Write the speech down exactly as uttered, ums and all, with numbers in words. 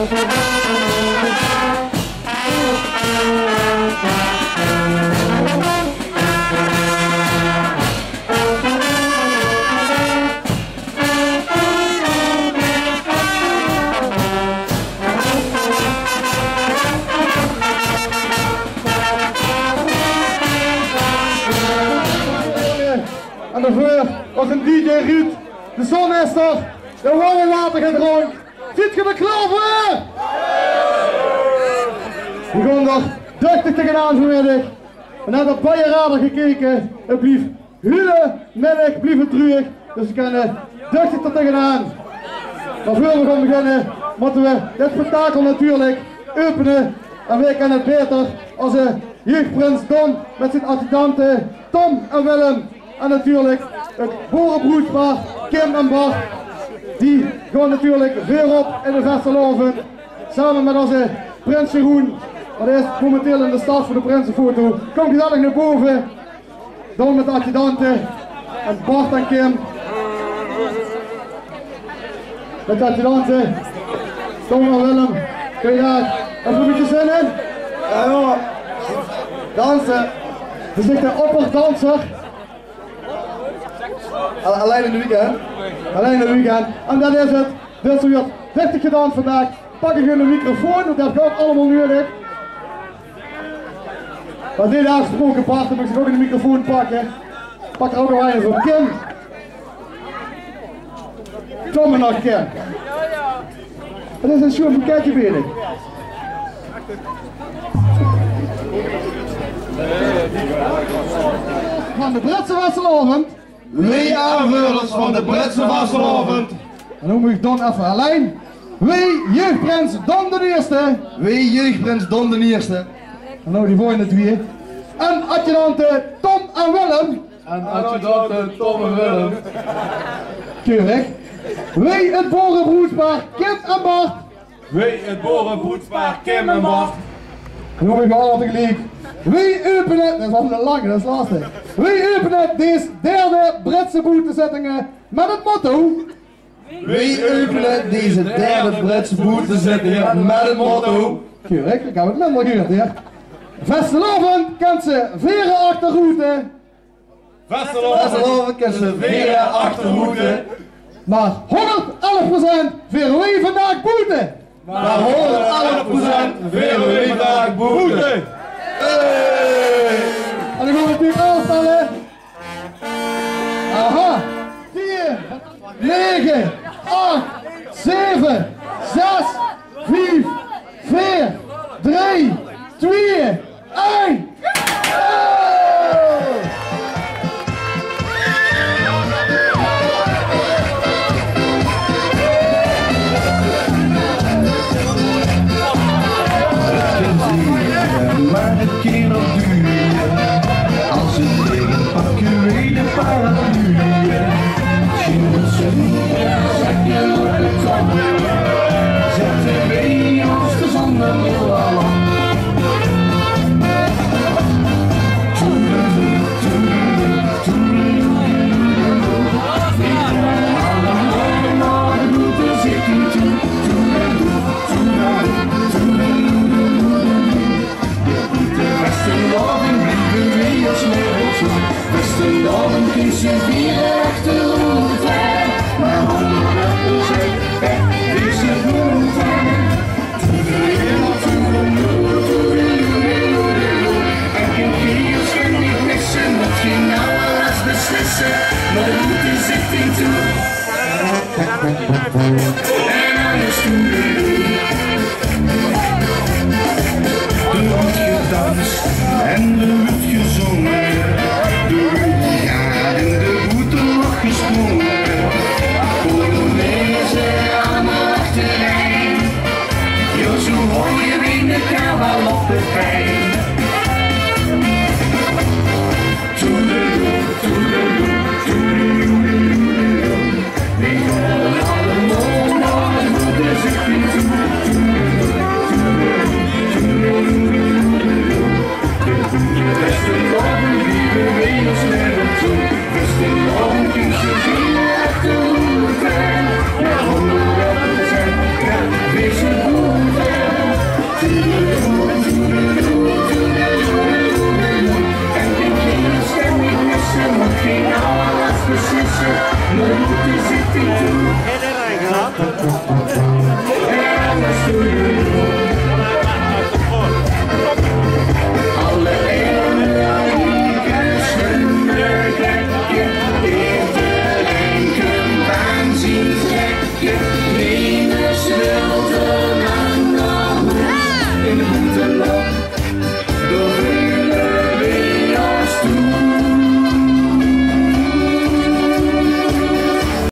En daoveur nog ein D J Ruud, de zon is d'r, de wijn en water geit rónd. Zeet geer d'r klaor veur? Veer gaon d'r duchtig tegenaan vanmiddig. En dan op Baie Radar gekeke, 't blief hiele middig blief 't druueg. Dus veer kinne duchtig d'r tegenaan. Mer veur veer gaon beginne, mótte veer dit spektakel natuurlik äöpene. En wae kin 't baeter es de jeugdprins Don mit zien adjudante Tom en Willem. En natuurlik 't boerebroedspaar Kim en Bart. Die gaon natuurlik veurop in de vastelaovend. Same mit ózze prins Jeroen. Mer dae is momenteel in de start veur de prinsefoto. Kóm gezellig nao bove. Don mit de adjudante. En Bart en Kim. Mit de adjudante. Tom en Willem. Goeiedaag. Höbs se 'n bietje zin in? Jao, jóng. Danse. Veer zeen de opperdanser. Al-, allein in 't weekend. Allein in 't weekend. En det is 't. Dus veer höbbe richtig gedans vandaag. Pak ich 'ne microfoon, want det höb ich ouch allemaol nuuedig. Mer dit aafgesproke, Bart, dan mót ich ouch 'ne microfoon pakke. Pak d'r ouch nog ein veur Kim. Kóm mer nog, Kim. Det is ein sjoon boeketje bie dich. Van de Britse vastelaovend. Weej aanveurders van de Britse vastelaovend. En noe mót ich dan effe allein. Weej jeugdprins Don d'n Ierste. Weej jeugdprins Don d'n Ierste. En noe die volgende twieë. En adjudante Tom en Willem. En adjudante Tom en Willem. Keurig. Weej 't boerebroedspaar Kim en Bart. Weej 't boerebroedspaar Kim en Bart. En noe höbbe veer alle tegeliek. Weej äöpene, det is waal ein lange, det is lastig. Weej äöpene dees derde Britse boetezittinge mit 't motto. Weej äöpene dees derde Britse boetezittinge mit 't motto. Keurig, ich höb 't minder gehuurd, hè. Vastelaovend kins se veere achteroete. Vastelaovend kins se veere achteroete. Mer hónderdelf procent veere weej vandaag boete. Mer hónderdelf procent veere weej vandaag boete. Hey! En dan gaon veer natuurlik aafstelle. Aha. Tieën, nege, ach, zeve, zes, vief, veer, drie, twieë, ein. Mer 't kin nog dure, es 't regent pakke weej de parapluie. Sjoen zon, zakke op de kop, zètte weej ós de zonnebril al op. Toedeloe, toedeloe, toedeloe. Veer kómme allemaol nao de boetezitting toe. Toedeloe, toedeloe, toedeloe. De boetevastelaovend blieve weej ós leve toe. Vastelaovend kins se veere achteroete, mer hónderdelf procent, det is 't motto. Toedeloe, toedeloe, toedeloe. En kin geej ós neet misse, mót geej noe al ins beslisse. Nao de boetezitting toe. En alles toedeloe. D'r wuuert gedans en d'r wuuert gezónge. D'r wuuert gaar in de boetelóch gesprónge. Polonaise aan de achterein. Jao, zoe haoje weej de kaal waal op de bein.